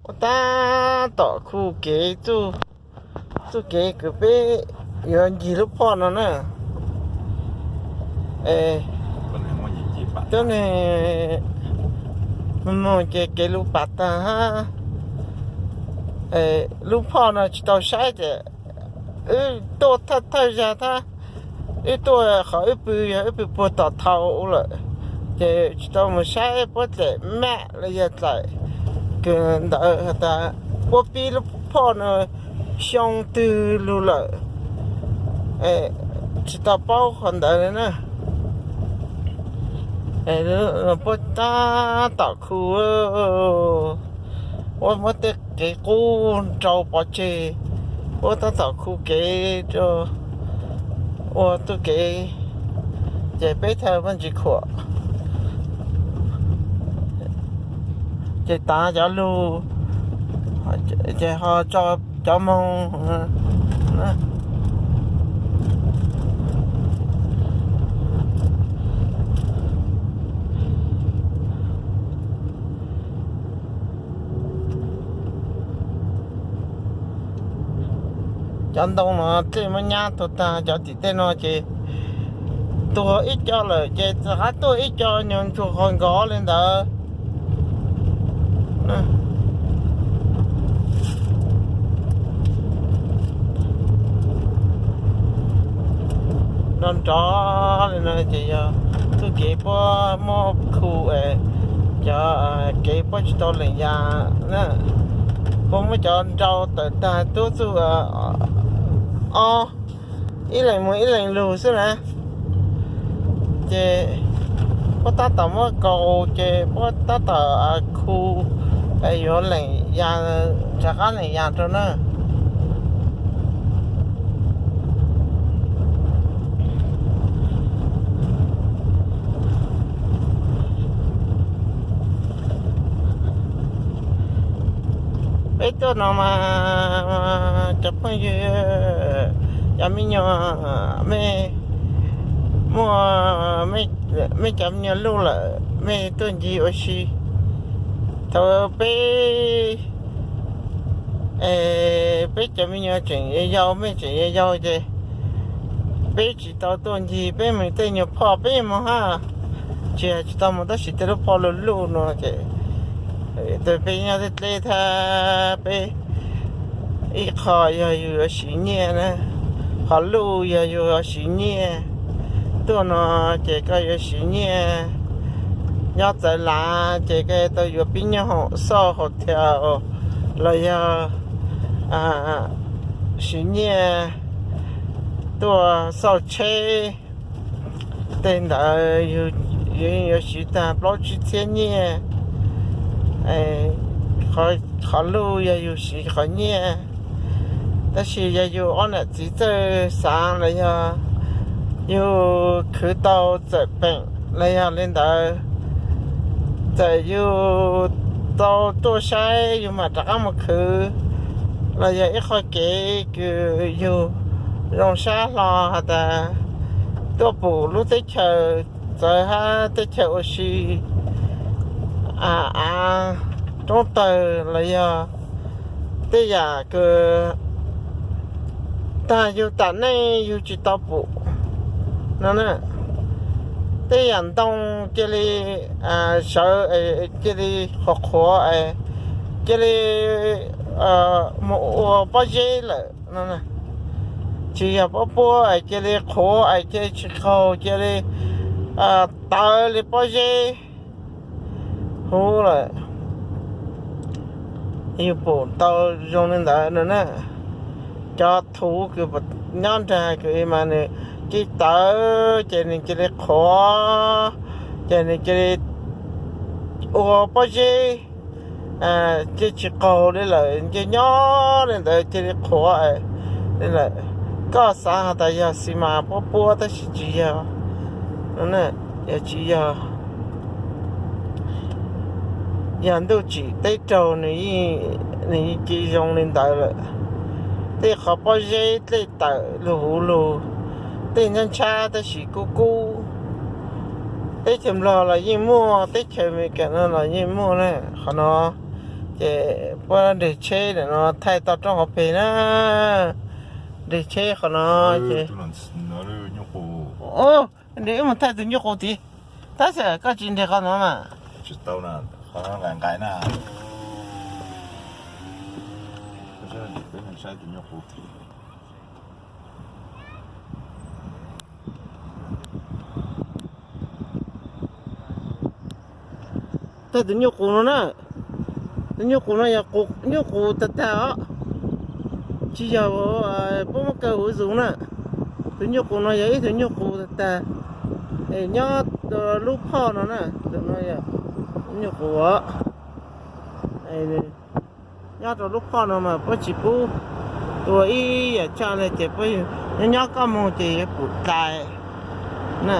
Ua tab tom khu kev, txuj kev kws peb yuav ncig lub phoj no na. Tuab neeg moog ces kev lug pav taag hab. Lub phoj no tsis tau saib ces wb tuaj thawj thawj zag thab, wb tuaj qhov wb pw yog wb pw puag tom thau lawm, ces tsis tau moog saib puab dlaim maj los yog dlaim kws ntawd has tas puab pib lub phoj no xyoo twg lug lawm, tsis tau paub qhov ntawd le na. Puab tab tom khu, puab muab tej kev qub nrau pov tseg, puab tab tom khu kev rua ua txuj kev, ces peb thawj muaj ntsis khuam, ces tav cov lug, ces ho tso cov moog. Cov ntoo no tej muab nyab tuag tag, cov tim tej no ces tuag ib co lawm ces rov qab tuaj ib co nyuag ntsuag qhov nkov li ntawd. Nrov nrov li no ces yog txuj kev puab muab khu, cov kev puab tsis tau lees ya na. Puab muab cov nrau tawm tag tuab txuj ob, ib leeg moog ib leeg lug xwb na. Ces puab tab tom muab kaus ces puab tab tom khu yuav lees ya, rov qab lees ya rau na. Peb tuaj no mas cov phooj ywg, cov me nyuam, mej muaj, mej cov me nyuam luj lawm mej tuaj ncig ua si. Thaum peb, peb cov me nyuam tseem yau, mej tseem yau ces peb tsis tau tuaj ncig, peb moog tej nyuag phoj peb moog hab, tsis, tsis tau moog tab sis tej lub phoj luj luj no ces peb nyob dleb dleb thab peb ib qho yog yug yuav siv nyiaj na, qhov luj yog yug yuav siv nyiaj. Tuaj no ces koj yuav siv nyiaj, nyob txawv lav ces koj tau yuav pib nyob hoom xauj hotel los yog siv nyiaj tuaj xauj tsheb. Tej ntawd yug yuav siv tag plaub tsib txhiab nyiaj, qhov luj yog yug siv qhov nyiaj. Tab sis yog yug ob nam txiv txawj xaav los yog yug khwv tau txawm peem los yog li ntawd, txawm yug tau tuaj saib yug mam rov qab mus khwv, los yog ib qho kev kws yug zoo sab hlo has tas tuaj pum lub teb chaws txawv hab teb chaws ua si, av, roob tawg los yog tej yam kws tag yug tam neej yug tsis tau pum no na. Tej yam ntoo cia li sawv, cia li qhuav qhuav, cia li mus ua pob zeb lawm no. Tsis yog pob puab es cia li qhuav es cia li tsis qaug, cia li tawv li pob zeb huv lawm. Yug pum tau zoo li ntawd no na. Cov thuv kws nyob nrag kws mas nws cia li tawv ces nws cia li qhuav, ces nws cia li ua pob zeb, cia tsis qaug li lawm, nce nyob li ntawd cia li qhuav li lawm. Koj xav has tas yog xi mas puab puab tab sis tsis yog, yog tsis yog, yog ntuj tsim teb raug nws yeej cia zoo li ntawd lawm. Tej qhov pob zeb dlej tawm lug huv lug, tej nyob ntshab tab sis kub kub. Teb chaws Nplog los yeej muaj, teb chaws Amelikas no los yeej muaj na. Qhov no Ces puab nres tsheb ntawm no thaij toj roob hauv pes na. Nres tsheb qhov no ces, nres wb mus thaij tus nyuj qus tid. Tab sis koj tsis nres qhov no mas. Thaij tus nyuj qus no na. Tus nyuj qus no yog nyuj qus tag tag os, tsis yog puab muab kaw huv zoov na. Tus nyuj qus no yog ib tug nyuj qus tag tag, es nyob lub phoj no na. Tus no yog nyuj qus os. Nyob rau lub phoj no mas puab tsis pub tua ib yam tsaj li ces puab nyob nyob koj moog ces yuav pum dlais na.